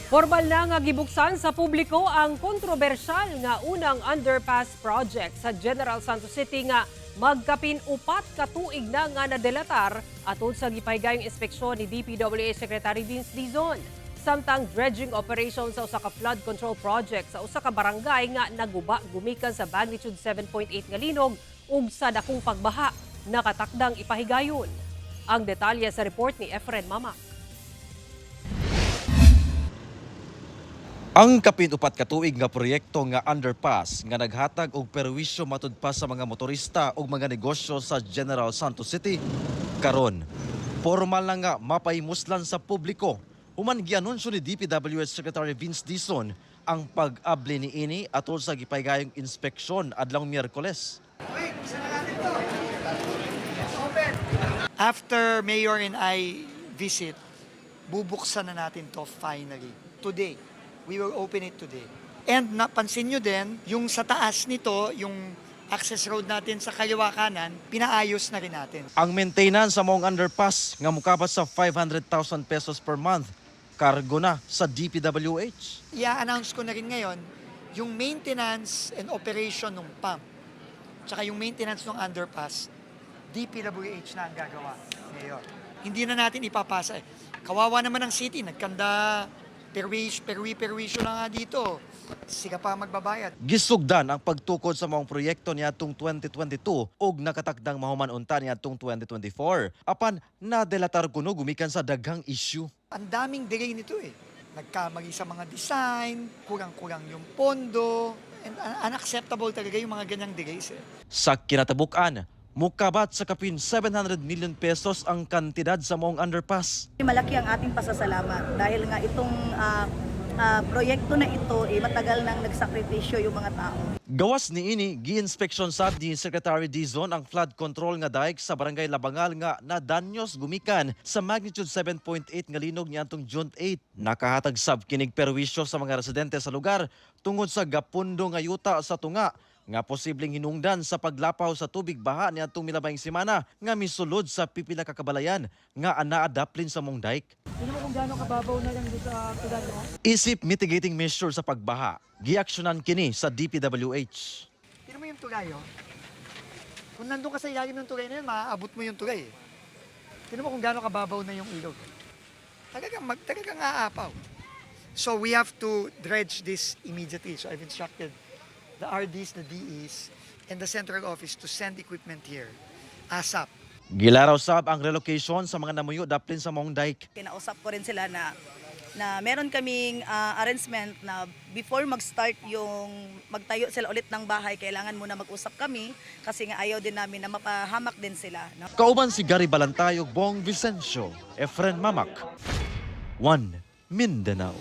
Formal na nga gibuksan sa publiko ang kontrobersyal nga unang underpass project sa General Santos City nga magkapin 4 ka tuig na nga nadelatar atol sa gipahigayong inspeksyon ni DPWH Secretary Vince Dizon. Samtang dredging operation sa usa ka flood control project sa usa ka barangay nga naguba gumikan sa magnitude 7.8 nga linog ug sa dakong pagbaha nakatakdang ipahigayon. Ang detalye sa report ni Efren Mamak. Ang kapin 4 ka tuig nga proyekto nga underpass nga naghatag og perwisyo matud pa sa mga motorista ug mga negosyo sa General Santos City karon formal na nga mapahimuslan sa publiko human gianunsyo ni DPWH Secretary Vince Dizon ang pag-abli niini atol sa gipahigayong inspeksyon adlawng Miyerkules. After Mayor and I visit, bubuksan na natin to finally. Today. We will open it today. And napansin nyo din, yung sa taas nito, yung access road natin sa kaliwa kanan, pinaayos na rin natin. Ang maintenance sa maong underpass nga mukabat sa 500,000 pesos per month kargo na sa DPWH. I-announce ko na rin ngayon, yung maintenance and operation ng pump, tsaka yung maintenance ng underpass, DPWH na ang gagawa ngayon. Hindi na natin ipapasa eh. Kawawa naman ang city, nagkanda perwisyo na nga dito. Sila pa magbabayad. Gisugdan ang pagtukod sa maong proyekto niadtong 2022 ug nakatakdang mahuman unta niadtong 2024. Apan nadelatar kuno gumikan sa daghang issue. Ang daming delay nito eh. Nagkamali sa mga design, kurang-kurang yung pondo, and unacceptable talaga yung mga ganyang delays eh. Sa kinatabuk-an, mukabat sa kapin 700 million pesos ang kantidad sa maong underpass. Malaki ang ating pasasalamat dahil nga itong proyekto na ito, eh, matagal nang nagsakripisyo yung mga tao. Gawas niini, gi-inspeksyon sad ni Secretary Dizon ang flood control nga dike sa Barangay Labangal nga nadanyos gumikan sa magnitude 7.8 nga linog niadtong June 8. Nakahatag sab kinig perwisyo sa mga residente sa lugar tungod sa gapundo nga yuta sa tunga nga posibleng hinungdan sa paglapaw sa tubig baha niadtong milabayng semana nga misulod sa pipila ka kabalayan nga anaa daplin sa maong dike. Tignan mo kung gaano kababaw na lang doon sa tulad mo. Isip mitigating measure sa pagbaha, giaksyonan kini sa DPWH. Tignan mo yung tulay, oh. Kung nandun ka sa ilalim ng tulay na yun, maaabot mo yung tulay, eh. Tignan mo kung gaano kababaw na yung ilog. Talagang aapaw. So we have to dredge this immediately. So I've instructed the RDs, the DEs, and the central office to send equipment here ASAP. Gilaraw sab ang relocation sa mga namuyo daplin sa maong dike. Kinausap ko rin sila na na meron kaming arrangement na before mag-start yung magtayo sila ulit ng bahay, kailangan muna mag-usap kami kasi nga ayaw din namin na mapahamak din sila. No? Kauban si Gary Balantayog, Bong Vicencio, Efren Mamak. 1 Mindanao.